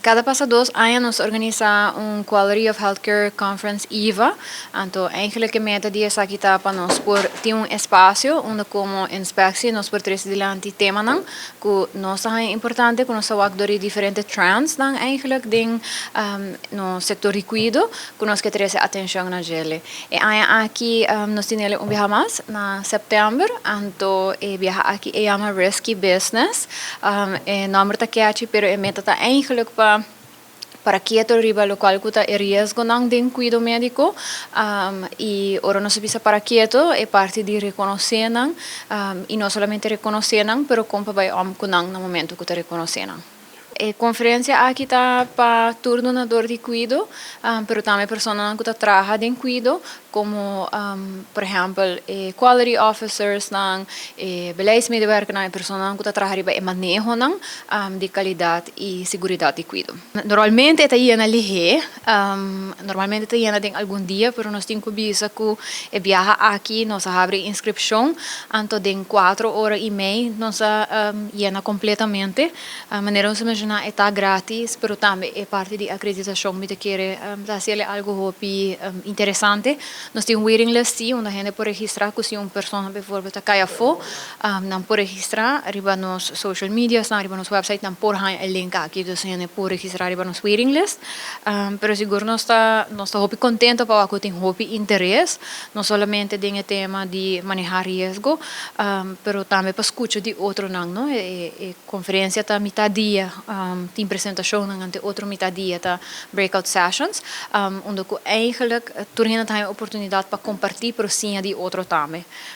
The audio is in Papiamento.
Cada pasa 2 aña nos organisa un Quality of Healthcare Conference IVA. Anto, eigenlijk e meta di esaki ta pa nos por tin un espacio unda como inspectie nos por trece dilanti temanan cu nos ta importante, cu nos ta wak door diferente trends dan eigenlijk den no sector di cuido, cu nos kier trece atencion na dje. E aña aki nos tin un biaha mas na september, anto e biaha aki e yama Risky Business. E nomber ta catchy, pero e meta ta eigenlijk pa para keto riba locual cu ta e riesgonan den cuido medico y ora nos bisa para keto, e parti di reconoce nan y no solamente reconoce nan, pero con pa bay om cu nan na momento cu ta reconoce nan. E conferencia aki ta pa tur dunado di cuido, pero tambe personanan cu ta traha den cuido, como por ehempel quality officers nan, beleidsmedewerker nan, personanan cu ta traha riba e maneho nan di calidad y seguridad di cuido. Normalmente ta yena lihe, normalmente ta yena den algun dia, pero nos tin cu bisa cu e biaha aki nos a habri inscripcion, anto den 4 ora y mei nos a yena completamente. Manera nos menciona, ta gratis, pero tambe e parti di acreditacion mi ta kere ta haci algo hopi interesante. Nos tin un waiting list, si, unda hende por registra, cu si un persona bijvoorbeeld ta cay afo, nan por registra riba nos social media, riba nos website, nan por haña e link aki, dus hende por registra riba nos waiting list. Pero sigur nos ta hopi contento pa cu tin hopi interes, no solamente den e tema di maneha riesgo, pero tambe pa scucha di otronan, no? E conferencia ta mitar dia, tin presentacion, anto otro mitar dia ta breakout sessions, unda cu eigenlijk tur hende tin oportunidad pa comparti, pero siña di otro tambe.